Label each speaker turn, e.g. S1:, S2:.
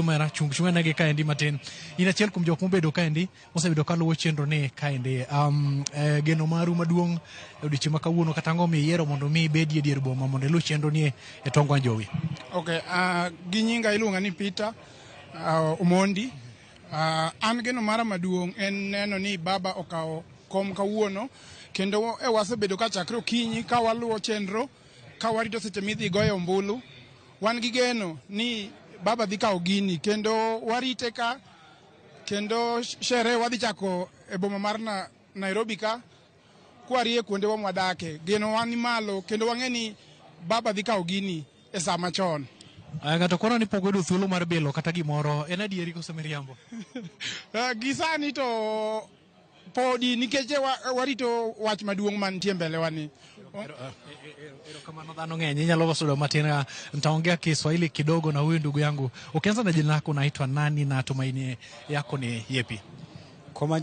S1: Omera chung chung ane gi kaendi matin. In achiel kuom jok mobedo kaendi, mosebedo kaluwo chenro ni kaendi. Geno maru maduong' e odiochieng' ma kawuono kata ang'o miyiero mondo mi ibedie dier boma mondo iluw chenro ni e tong wang' jowi?
S2: Okay, gi nyinga iluonga ni Peter Omondi. An geno mara maduong' en neno ni baba okawo kom kawuono kendo e wasebedo ka chakre okinyi ka waluwo chenro ka warito seche midhi goye ombulu. Wan gi geno ni baba dhi kawo gini kendo warite ka kendo sherehe wadhi chako e boma mar Nairobi ka kwarie kuondewa mwadake. Geno wa ni malo kendo wang'e ni baba dhi kawo gini e saa machon.
S1: Ng'ato koro ni pok oyudo thuolo mar bilo kata gimoro, en adieri koso miriambo?
S2: Gi sani to podi nikech warito wach maduong' mantie mbele wa ni.
S1: Erokamano, dhano ng'eny, inyalo sudo matin. Nitaongea Kiswahili kidogo na huyu ndugu yangu. Ukianza na jina lako, unaitwa nani na tumaini yako ni yepi?
S3: Kwa majina